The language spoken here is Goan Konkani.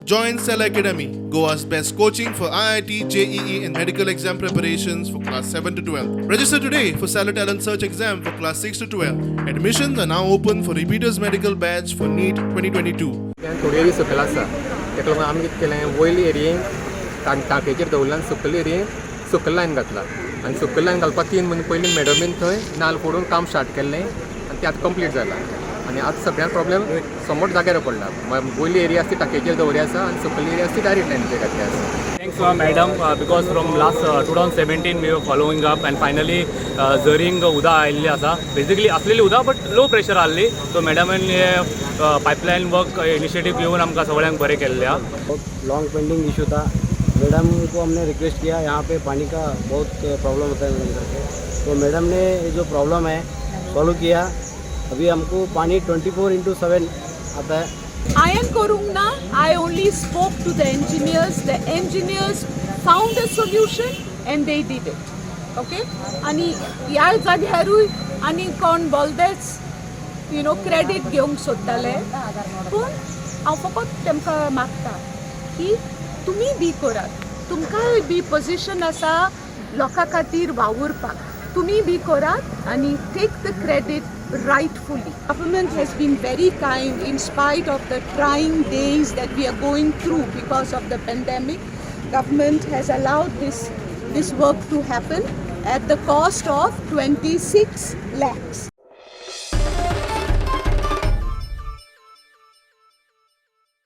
Join Cell Academy, Goa's best coaching for IIT, JEE, and medical exam preparations for class 7 to 12. Register today for Stellar Talent Search exam for class 6 to 12. Admissions are now open for repeaters medical batch for NEET 2022. आनी थोडी एरिया सकयल आसा. ताका लागून आमी कितें केलें, वयली एरियेक टांकयेचेर दवरला आनी सकयल एरियेक सकयल लायन घातला. आनी सकयल लायन घालपाक 3 म्हयने पयलीं मॅडमीन थंय नाल फोडून काम स्टार्ट केल्लें आनी तें आतां कंप्लीट जालां आनी आतां सगळ्यांक प्रॉब्लेम समोर जाग्यार पडला. वयली एरिया आसा ती टांकयेचेर दवरी आसा आनी सकयली एरिया आसा ती डायरेक्ट लायनीचेर घातली आसा. Thanks to our madam, because from last 2017 we were following up and finally झरींग उदक आयिल्ली आसा. बेसिकली आसलेली उदक बट लो प्रेशर आहली, सो मॅडमान हे पायपलायन वर्क इनिशिएटीव घेवन आमकां सगळ्यांक बरें केल्लें आहा. बहुत लॉन्ग पेंडिंग इशू था. मैडम को हमने रिक्वेस्ट किया, यहाँ पे पानी का बहुत प्रॉब्लम होता है मैडम करके, तो मैडम ने ये जो प्रॉब्लम है सॉल्व किया. अभी हमको पानी 24x7 आता है. हांवें करूंक ना. I only spoke to the engineers. The engineers found a solution and they did it, okay? आनी ह्या जाग्यारूय आनी कोण बोल्देच you know credit घेवंक सोदताले, पूण हांव फकत तेमकां मागता की तुमी बी करात. तुमकांय बी पोजिशन आसा लोकां खातीर वावुरपाक. तुमी बी करात आनी take the credit rightfully. Government has been very kind in spite of the trying days that we are going through because of the pandemic. Government has allowed this work to happen at the cost of 26 lakhs.